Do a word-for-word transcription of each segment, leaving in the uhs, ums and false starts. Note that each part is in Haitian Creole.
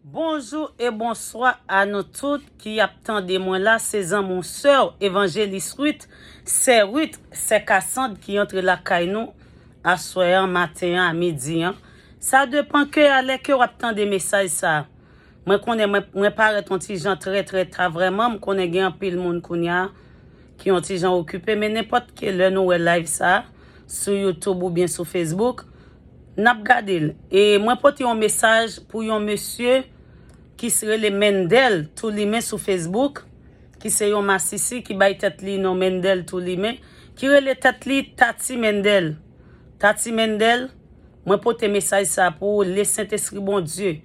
Bonjou e bonswa a nou tout ki ap tande mwen la, se zanmi w, sè w, Evanjelis Ruth, sè Ruth, sè Cassandre ki antre lakay nou aswè an, maten an, a midi an. Sa depan ke a lè ke w ap tande mesaj sa a. Mwen konnen mwen, mwen parèt yon ti jan trè, trè ta vrèman, m konnen gen anpil moun kounye a ki yon ti jan okipe, men nenpòt ki lè nou wè live sa a, sou YouTube oubyen sou Facebook, n ap gade l. E mwen pote yon mesaj pou yon mesye ki se rele Mendel Toulimen sou Facebook, ki se yon masisi ki bay tèt li non Mendel Toulimen, ki rele tèt li Tati Mendel. Tati Mendel, mwen pote mesaj sa pou ou, le Sentespri Bondye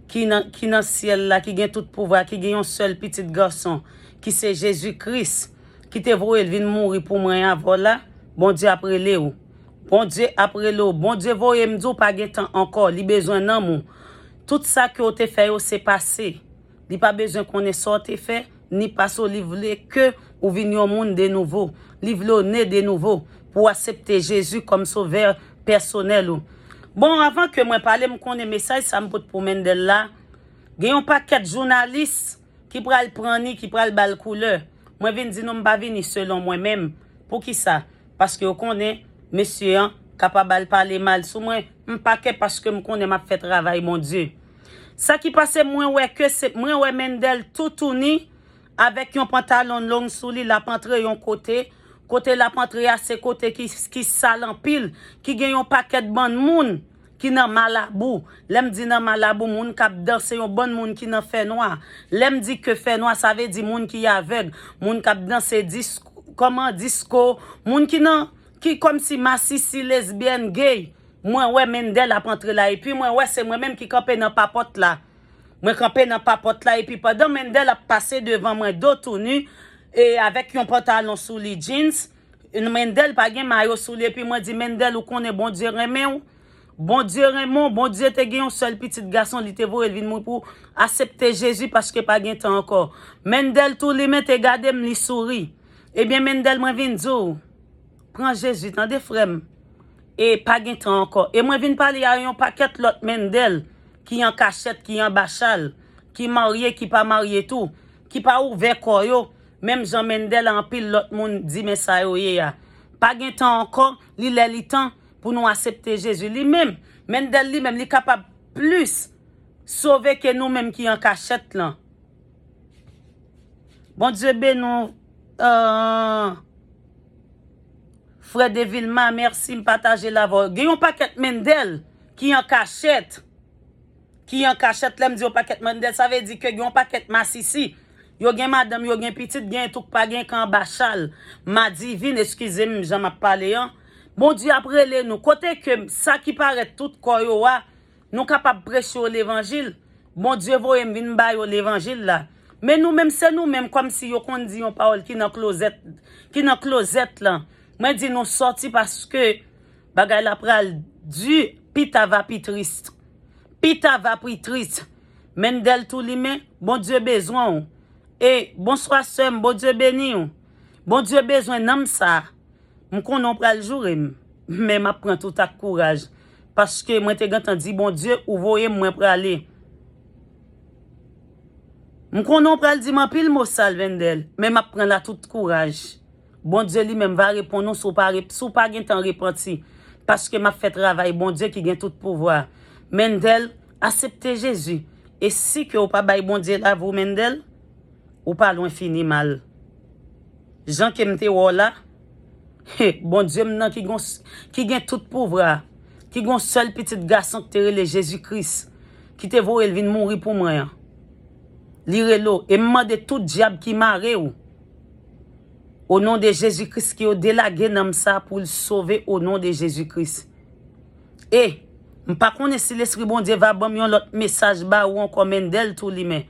ki nan, ki nan syèl la, ki gen tout pouvwa, ki gen yon sèl pitit gason, ki se Jezi Kris, ki te voye l vin mouri pou mwen avè w la, Bondye ap rele w. Bondye ap rele w. Bondye voye m di w pa gen tan ankò, li bezwen nanm ou. Tout sa ke w te fè yo se pase. Li pa bezwen konnen sa w te fè, ni pase w. Li vle ke ou vin yon moun de nouvo. Li vle w ne de nouvo pou w aksepte Jezi kòm sovè pèsonèl ou. Bon, avan ke mwen pale, m konnen mesaj sa m pot pou Mendel la. Gen yon pakèt jounalis ki pral pran ni, ki pral ba l koulè. Mwen vin di nou m pa vini selon mwen menm. Poukisa? Paske yo konnen mesye an kapab al pale mal sou mwen. M pa kè paske m konnen m ap fè travay Bondye. Sa ki pase, mwen wè ke se, mwen wè Mendel toutouni avèk yon pantalon long sou li, l ap antre yon kote. Kote l ap antre a, se kote ki, ki sal anpil, ki gen yon pakèt bann moun ki nan malabou. Lè m di nan malabou, moun k ap danse, yon bann moun ki nan fènwa. Lè m di ke fènwa, sa vle di moun ki avèg, moun k ap danse disko, kòman, disko, moun ki nan, ki kòmsi masisi, lesbyèn, gay. Mwen wè Mendel ap antre la, epi mwen wè se mwen menm ki kanpe nan papòt la. Mwen kanpe nan papòt la, epi pandan Mendel ap pase devan mwen, do touni, e avèk yon pantalon sou li, jeans, Mendel pa gen mayo sou li, epi mwen di, Mendel, ou konnen Bondye renmen w? Bondye renmen w, Bondye te gen yon sèl pitit gason, li te voye l vin mouri pou w. Aksepte Jezi paske pa gen tan ankò. Mendel Toulimen te gade m, li souri. Ebyen, Mendel, mwen vin di w, pran Jezi, tande, frè m. E pa gen tan ankò. E mwen vin pale a yon pakèt lòt Mendel ki an kachèt, ki anba chal, ki marye, ki pa marye tou, ki pa ouvè kò yo, menm jan Mendel a anpil lòt moun di men sa yo ye a. Pa gen tan ankò, li lè li tan pou nou aksepte Jezi. Li menm, Mendel li menm, li kapab plis sove ke nou menm ki an kachèt lan. Bondye beni w, euh, frè Devilma, mèsi, m pataje l avè w. Gen yon pakèt Mendel ki an kachèt. Ki an kachèt, lè m di yon pakèt Mendel, sa vle di ke gen yon pakèt masisi. Yo gen madanm, yo gen pitit, gen tou k pa gen, k anba chal. Madivin, eskize m, jan m ap pale an. Bondye ap rele nou. Kote ke sa ki parèt tout kò yo a, nou kapab preche yo levanjil. Bondye voye m vin ba yo levanjil la. Men nou menm, se nou menm, kòmsi yo konn di yon pawòl ki nan klozèt, ki nan klozèt lan. Mwen di nou sòti paske bagay la pral di, pita va pi tris. Pita va pi tris. Mendel Toulimen, Bondye bezwen w. E bonswa sè m, Bondye beni w. Bondye bezwen nanm sa. M konnen w pral joure m, men m ap pran tout ak kouraj, paske mwen te gentan di Bondye, ou voye m, mwen prale. M konnen w pral di m anpil mo sal, Mendel, men m ap pran l ak tout kouraj. Bondye li menm va reponn ou si w pa rep-, si w pa gentan repanti, paske m ap fè travay Bondye ki gen tout pouvwa. Mendel, aksepte Jezi. E si ke w pa bay Bondye lavi w, Mendel, ou pa lwen fini mal. Jan ke m te wè w la, he, Bondye m nan ki gon s-, ki gen tout pouvwa, ki gon sèl pitit gason ki te rele Jezi Kris, ki te voye l vin mouri pou mwen an. Li rele w, e m mande tout dyab ki mare w, o non de Jezi Kris, ke yo delage nanm sa pou l sove o non de Jezi Kris. E m pa konnen si Lespri Bondye va ban m yon lòt mesaj ba ou ankò, Mendel Toulimen.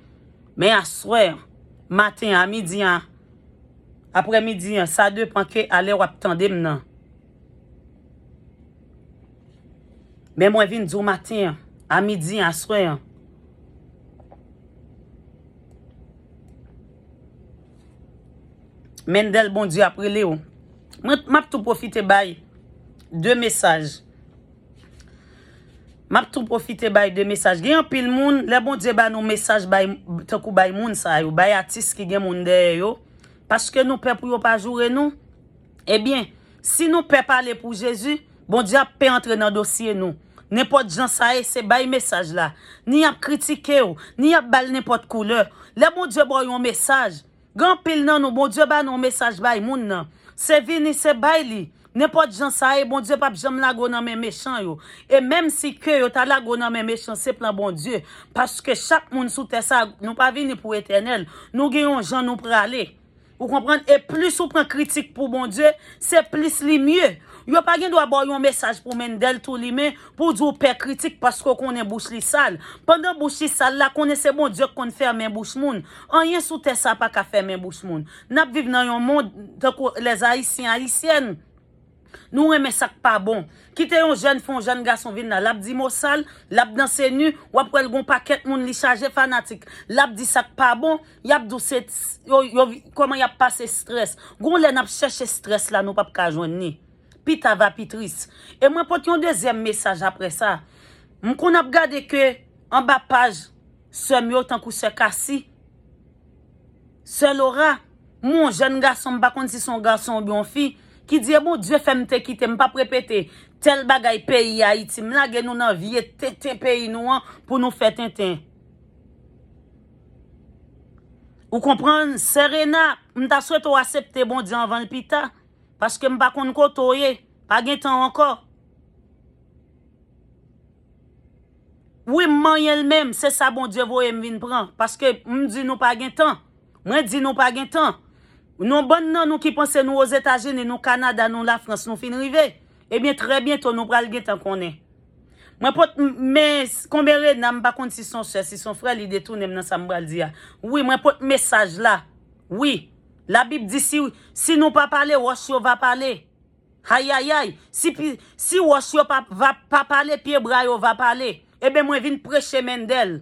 Men aswè an, maten an, a midi an, aprè midi an, sa depan ke a lè w ap tande m nan. Men mwen vin di w maten an, a midi an, aswè an. Mendel, Bondye ap rele w. Mwen, m ap tou pwofite bay de mesaj. M ap tou pwofite bay de mesaj. Gen anpil moun, lè Bondye ba nou mesaj bay, tankou bay moun sa yo, bay atis ki gen moun dèyè yo, paske nou pè pou yo pa joure nou. Ebyen, si nou pè pale pou Jezi, Bondye ap pè antre nan dosye nou. Nenpòt jan sa ye, se bay mesaj la. Ni y ap kritike w, ni y ap ba l nenpòt koulè. Lè Bondye ba w yon mesaj, gen anpil nan nou, Bondye ba nou yon mesaj bay moun nan. Se vini, se bay li. Nenpòt jan sa ye, Bondye p ap janm lage w nan men mechan yo. E menm si ke yo ta lage w nan men mechan, se plan Bondye. Paske chak moun sou tè sa, nou pa vini pou etènèl. Nou gen yon jan nou prale. Ou konprann? E plis ou pran kritik pou Bondye, se plis li mye. Yo pa gen dwa ba w yon mesaj pou Mendel tou limen, pou w di w pè kritik paske w konnen bouch li sal. Pandan bouch li sal la, konnen se Bondye k konn fèmen bouch moun. Anyen sou tè sa pa ka fèmen bouch moun. N ap viv nan yon mond tankou lèzayisyen, ayisyèn. Nou renmen sa k pa bon. Kite yon jèn fi, yon jèn gason vin la, l ap di mo sal, l ap danse ni, w ap wè l gon pakèt moun, li chaje fanatik. L ap di sa k pa bon, y ap di w se, yo, yo, kòman y ap pase strès. Gon lè n ap chèche strès la, nou p ap ka jwenn ni. Pita va pi tris. E mwen pote yon dezyèm mesaj apre sa. M konn ap gade ke anba paj sè m yo, tankou sè Kasi, sè Lora, m wè yon jèn gason, m pa konn si se yon gason oubyen yon fi, ki di, e Bondye fè m te kite, m p ap repete tèl bagay peyi Ayiti, m lage nou nan vye tenten peyi nou an pou nou fè tenten. Ou konprann? Sè Rena, m ta swete w asepte Bondye anvan l pita, paske m pa konn kote w ye, pa gen tan ankò. Wi, m manyen l menm, se sa Bondye voye m vin pran, paske m di nou pa gen tan. Mwen di nou pa gen tan. Nou bann nan nou ki panse nou Ozetazini, nou Kanada, nou Lafrans, nou fin rive. Ebyen, trè byento nou pral gen tan konnen. Mwen pot, m-, men, konbyen Rena, m pa konn si se yon sè, si se yon frè, li detounen m nan sa m pral di a. Wi, mwen pot mesaj la. Wi. Labib di si, si nou pa pale, wòch yo va pale. Ayayay, si pi, si wòch yo pa, va, pa pale, pyebwa yo va pale. Ebyen, mwen vin preche Mendel.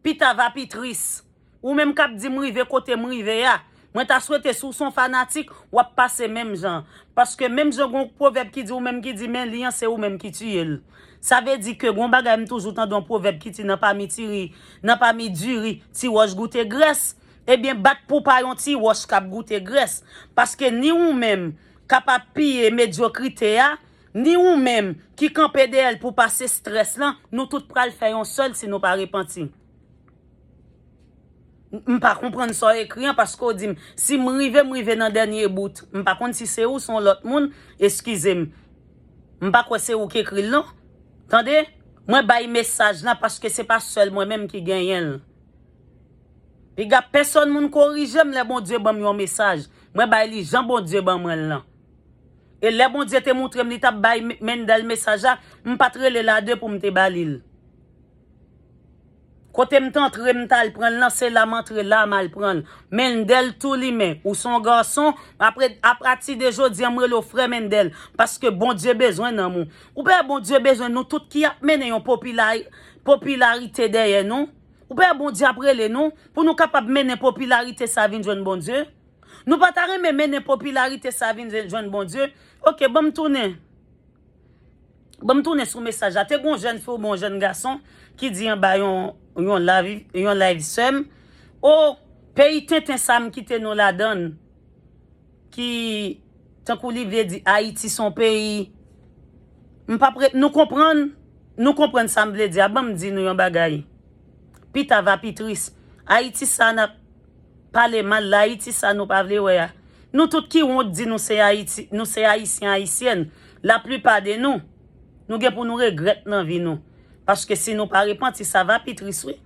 Pita va pi tris. Ou menm k ap di m rive kote m rive a, mwen ta swete si w se yon fanatik, w ap pase menm jan. Paske menm jan gon pwovèb ki di, ou menm ki di men li an, se ou menm ki tiye l. Sa vle di ke gon bagay m toujou tande yon pwovèb ki di nan pa mi ti ri, nan pa mi diri, ti wòch goute grès. Ebyen, bat pou pa yon ti wòch k ap goute grès. Paske ni ou menm k ap apiye medyokrite a, ni ou menm ki kanpe dèyè l pou pase strès lan, nou tout pral fè yon sèl si nou pa repanti. M pa konprann sa w ekri an, paske w di m, si m rive, m rive nan dènye bout. M pa konn si se ou, se yon lòt moun, eskize m. M pa kwè se ou ki ekri l non. Tande, mwen bay mesaj lan paske se pa sèl mwen menm ki genyen l. Piga pèsòn moun korije m lè Bondye ban m yon mesaj. Mwen bay li jan Bondye ban mwen l lan. E lè Bondye te moutre m li t ap bay M-, Mendel mesaj la, m pa t rele l a de pou m te ba li l. Kote m t antre, m t al pran l lan, se la m antre, la m al pran l. Mendel tou limen, ou se yon gason, apre, apati de jodi a, m rele w frè Mendel, paske Bondye bezwen nanm ou. Ou pa wè Bondye bezwen nou tout ki ap mennen yon popila-, popilarite dèyè nou? Ou pa wè Bondye ap rele nou pou nou kapab mennen popilarite sa vin jwenn Bondye? Nou pa ta renmen mennen popilarite sa vin jwenn Bondye? Oke, ban m tounen. Ban m tounen sou mesaj la. Te gen yon jèn fi oubyen yon jèn gason ki di anba yon, yon live, yon live sè m, o, peyi tenten sa m kite nou ladan l. Ki, tankou li vle di, Ayiti se yon peyi. M p ap re-, nou konprann, nou konprann sa m vle di a. Ban m di nou yon bagay. Pita va pi tris. Ayiti sa n ap pale mal la, Ayiti sa nou pa vle wè a. Nou tout ki wont di nou se Ayiti, nou se Ayisyen, Ayisyèn. Laplipa de nou, nou gen pou nou regrèt nan vi nou. Paske si nou pa repanti, sa va pi tris, wi.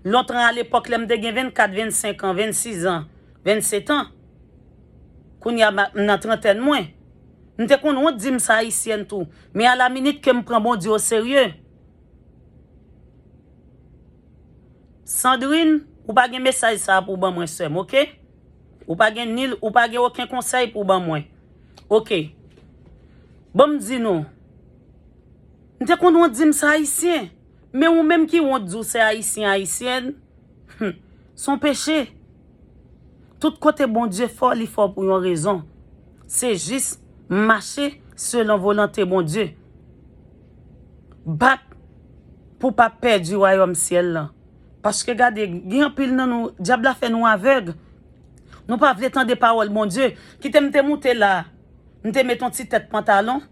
Lontan alepòk, lè m te gen vennkat, vennsenk an, vennsis an, vennset an, kounye a m nan trantèn mwen. M te konn wont di m se Ayisyèn tou. Men alaminit ke m pran Bondye oserye. Sandrine, ou pa gen mesaj sa a pou ban mwen, sè m, oke? Ou pa gen ni, ou pa gen okenn konsèy pou ban mwen. Oke. Ban m di nou. M te konn wont di m se Ayisyen. Men ou menm ki wont di w se Ayisyen, Ayisyèn, hmm, se yon peche. Tout kote Bondye fè w, li fè w pou yon rezon. Se jis mache selon volonte Bondye. Bat pou w pa pèdi wayòm syèl lan. Paske gade, gen anpil nan nou, dyab la fè nou avèg. Nou pa vle tande pawòl Bondye. Kite m te moute la, m te met yon ti tèt pantalon,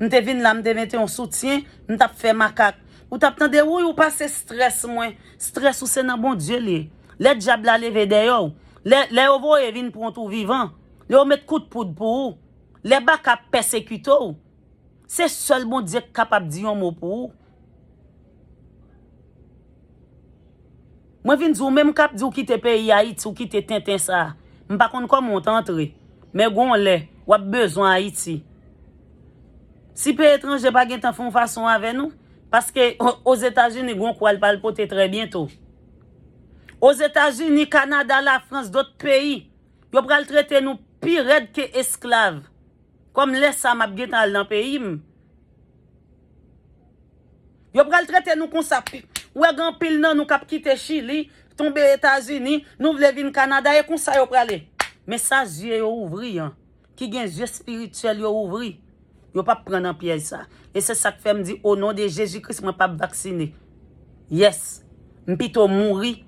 m te vin la, m te mete yon soutyen, m t ap fè makak. Ou t ap tande, wi, ou pase strès mwen. Strès ou se nan Bondye li ye. Lè dyab la leve dèyè w, lè, lè yo voye vin pran w tou vivan, lè yo met kout poud pou ou, lè baka ap pèsekite w, se sèl Bondye k kapab di yon mo pou ou. Mwen vin di w, menm k ap di w kite peyi Ayiti, w kite tenten sa a. M pa konn kòman w t antre, men gon lè, w ap bezwen Ayiti. Si peyi etranje pa gentan fè yon fason avè nou, paske o-, Ozetazini, gon kou al pral pote trè byento. Ozetazini, Kanada, Lafrans, dòt peyi, yo pral trete nou pi rèd ke esklav. Kòm lè sa a m ap gentan al nan peyi m. Yo pral trete nou konsa. Pi-, ou wè gen anpil nan nou k ap kite Chili, tonbe Etazini, nou vle vin Kanada, e konsa yo prale. Men sa zye yo ouvri an, ki gen zye espirityèl yo ouvri, yo p ap pran nan pyèj sa. E se sa k fè m di, o non de Jezi Kris, mwen p ap vaksine. Yes, m pito mouri,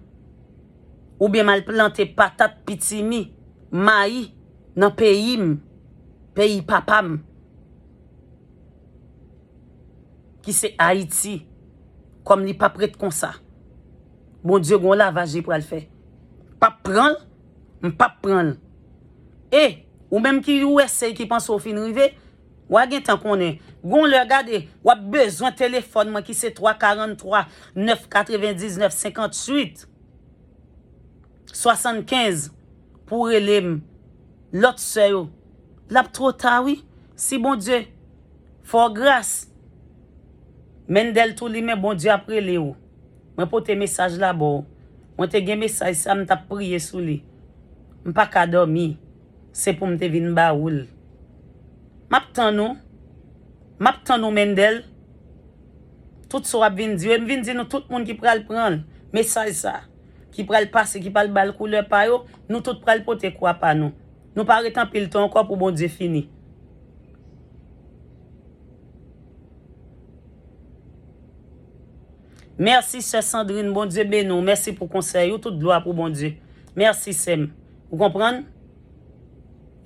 oubyen m al plante patat, pitimi, mayi nan peyi m, peyi papa m, ki se Ayiti, kòm li p ap ret konsa. Bondye gon lavaj li pral fè. P ap pran l, m p ap pran l. E, ou menm ki U S A ki panse w fin rive, w a gentan konnen. Gon lè gade, w ap bezwen telefòn mwen ki se twa karant twa, nèf katrevendiznèf, senkantuit, swasannkenz pou w rele m. Lòt sè yo, l ap twò ta wi. Si Bondye fè w gras, Mendel tou li men Bondye ap rele w. Mwen pote mesaj la ba w. Mwen te gen mesaj sa, m t ap priye sou li. M pa ka dòmi. Se pou m te vin ba ou l. M ap tann ou. M ap tann ou, Mendel. Tout sa w ap vin di yo, e m vin di nou tout moun ki pral pran l, mesaj sa, ki pral pase, ki pral ba l koulè pa yo, nou tout pral pote kwa pa nou. Nou pa ret anpil tan ankò pou Bondye fini. Mèsi, sè Sandrine, Bondye beni w. Mèsi pou konsèy ou, tout glwa pou Bondye. Mèsi, sè m. Ou konprann?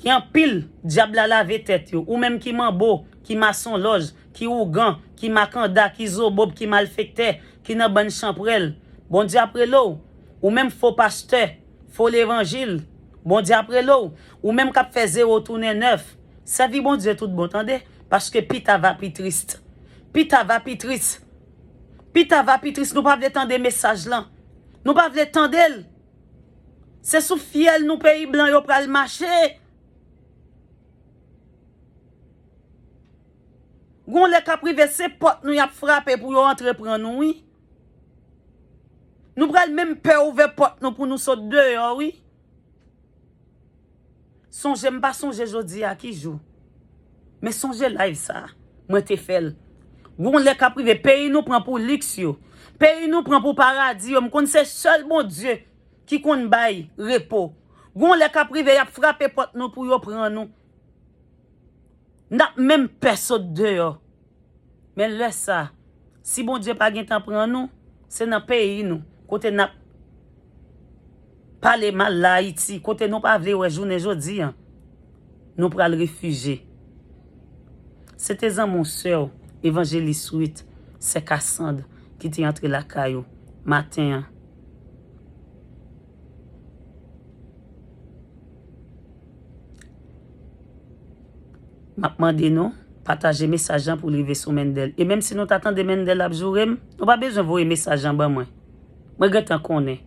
Gen anpil dyab la lave tèt yo. Ou menm ki manbo, ki masonlòj, ki ougan, ki makanda, ki zobob, ki malfektè, ki nan bann chanpwèl. Bondye ap rele w. Ou menm fo pastè, fo levanjil, Bondye ap rele w. Ou menm k ap fè zewo tounen nèf, sèvi Bondye tout bon, tande, paske pita va pi tris. Pita va pi tris. Pita va pi tris. Nou pa vle tande mesaj lan. Nou pa vle tande l. Se sou fyèl nou peyi blan yo pral mache. Gon lè k ap rive, se pòt nou y ap frape pou yo antre pran nou, wi. Nou pral menm pè ouvè pòt nou pou nou sot deyò, wi. Sonje, m pa sonje jodi a ki jou. Men sonje live sa, mwen te fè l. Gon lè k ap rive, peyi nou pran pou liks yo. Peyi nou pran pou paradi yo. M konn se sèl Bondye ki konn bay repo. Gon lè k ap rive, y ap frape pòt nou pou yo pran nou. N ap menm pè sot deyò. Men lè sa, si Bondye pa gentan pran nou, se nan peyi nou, kote n ap pale mal la, Ayiti, kote nou pa vle wè jounen jodi an, nou pral refijye. Se te zanmi w, sè w, Evanjelis Ruth, sè Cassandre, ki te antre lakay ou maten an. M ap mande nou pataje mesaj lan pou l rive sou Mendel. E menm si nou ta tande Mendel ap joure m, nou pa bezwen voye mesaj lan ban mwen. Mwen gentan konnen.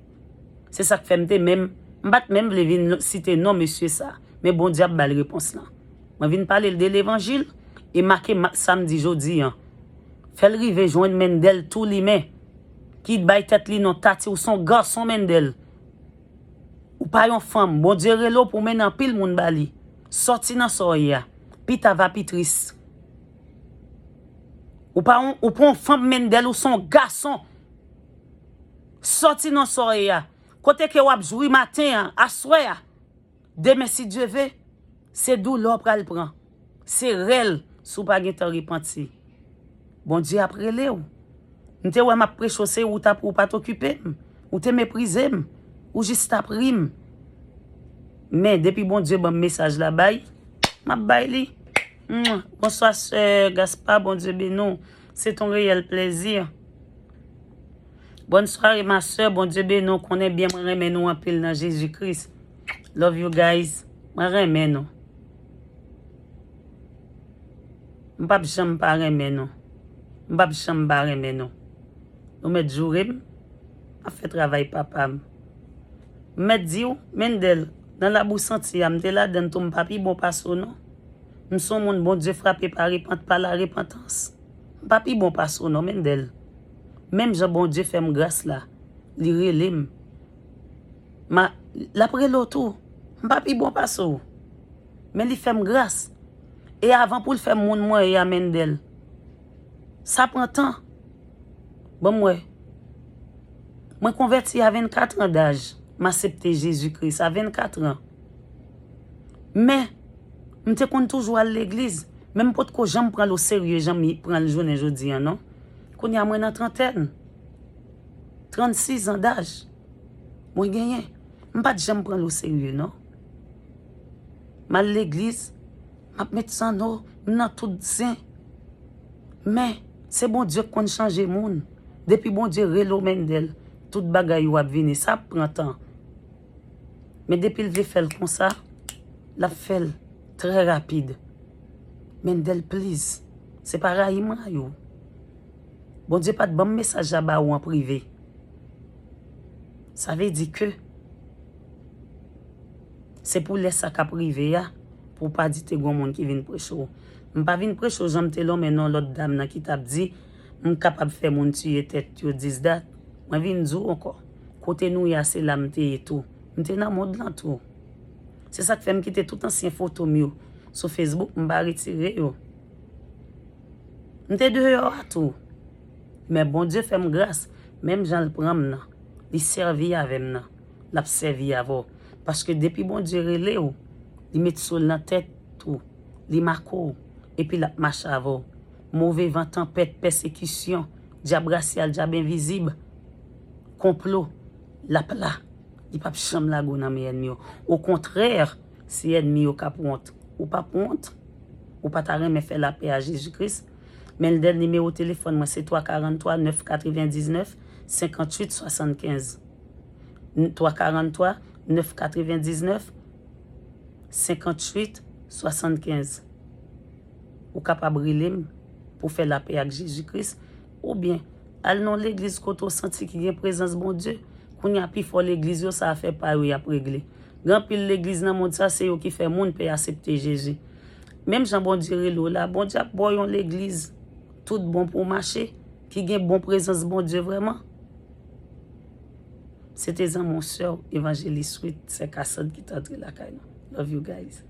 Se sa k fè m te menm, m pa t menm vle vin site non mesye sa. Men Bondye ap ba l repons lan. Mwen vin pale l de levanjil e make ma-, sa m di jodi an. Fè l rive jwenn Mendel tou limen. Ki bay tèt li non Tati, ou se yon gason, Mendel. Ou pa yon fanm. Bondye rele w pou w mennen anpil moun ba li. Sòti nan sa w ye a. Pita va pi tris. Ou pa yon, ou pa yon fanm, Mendel, ou se yon gason. Sòti nan sa w ye a. Kote ke w ap jwi maten an, aswè a. Demen, si Dye ve, se doulè w pral pran. Se rèl, si w pa gentan repanti. Bondye ap rele w. M te wè m ap preche w, se ou t ap, ou pa t okipe m. Ou te meprize m. Ou jis t ap ri m. Men depi Bondye ban m mesaj la bay, m ap bay li. Mwah. Bonswa sè Gaspa, Bondye beni w. Se ton reyèl plèzi. Bonne soirée ma sœur, Bondye beni w, konnen byen mwen renmen nou anpil nan Jezi Kris. Love you guys. Mwen renmen nou. M p ap janm pa renmen nou. M p ap janm pa renmen nou. Nou mèt joure m, m ap fè travay papa m. M mèt di w, Mendel, nan lab ou santi a, m te ladann tou, m pa pi bon pase w non. M se yon moun Bondye frape pa repant, pa larepantans. M pa pi bon pase w non, Mendel. Menm jan Bondye fè m gras la, li rele m. Ma, l ap rele w tou. M pa pi bon pase w. Men li fè m gras. E avan pou l fè m moun mwen ye a, Mendel, sa pran tan. Ban m wè. Mwen konvèti a vennkat an daj. M asepte Jezi Kris a vennkat an. Men, m te konn toujou al legliz. Men m potko janm pran l oserye jan m pran l jounen jodi a non. Kounye a mwen nan trantèn. Trannsis an daj. Mwen genyen. M pa t janm pran l oserye non. M al legliz, m ap met zanno, m nan tout zen. Men, se Bondye k konn chanje moun. Depi Bondye rele w Mendel, tout bagay ou ap vini. Sa ap pran tan. Men depi l vle fè l konsa, l ap fè l trè rapid. Mendel, please, se pa rayi m rayi w. Bondye pa t ban m mesaj la ba ou an prive. Sa vle di ke se pou lè sa k ap rive a, pou w pa di te gon moun ki vin preche w. M pa vin preche w jan m te lonmen non lòt dam nan ki t ap di m kapab fè moun tiye tèt yo dis dat. Mwen vin di w ankò, kote nou ye a se la m te ye tou. M te nan mond lan tou. Se sa k fè m kite tout ansyen foto m yo sou Facebook, m pa retire yo. M te deyò a tou. Men Bondye fè m gras, menm jan l pran m nan, li sèvi avè m nan, l ap sèvi avè w. Paske depi Bondye rele w, li met sou l nan tèt ou, li make w, epi l ap mache avè w. Move van, tanpèt, pèsekisyon, dyab rasyal, dyab envizib, konplo, l ap la. Li p ap janm lage w nan men ènmi yo. Okontrè, se ènmi yo k ap wont. Ou p ap wont. Ou pa ta renmen fè lapè a Jezi Kris? Mendel, nimewo telefòn mwen se twa karannntwa nèf katrevendiznèf senkantuit swasannkenz. N-, twa karannntwa nèf katrevendiznèf senkantuit swasannkenz. Ou kapab rele m pou fè lapè ak Jezi Kris, oubyen al nan yon legliz kote w santi ki gen prezans Bondye. Kounye a, pifò legliz yo, sa afè pa yo y ap regle. Gen anpil legliz nan mond sa, se yo ki fè moun pe asepte Jezi. Menm jan Bondye rele w la, Bondye ap ba w yon legliz tout bon pou w mache, ki gen bon prezans Bondye vrèman. Se te zanmi w, sè w, Evanjelis Ruth, sè Kasand ki t antre lakay nou. Love you guys.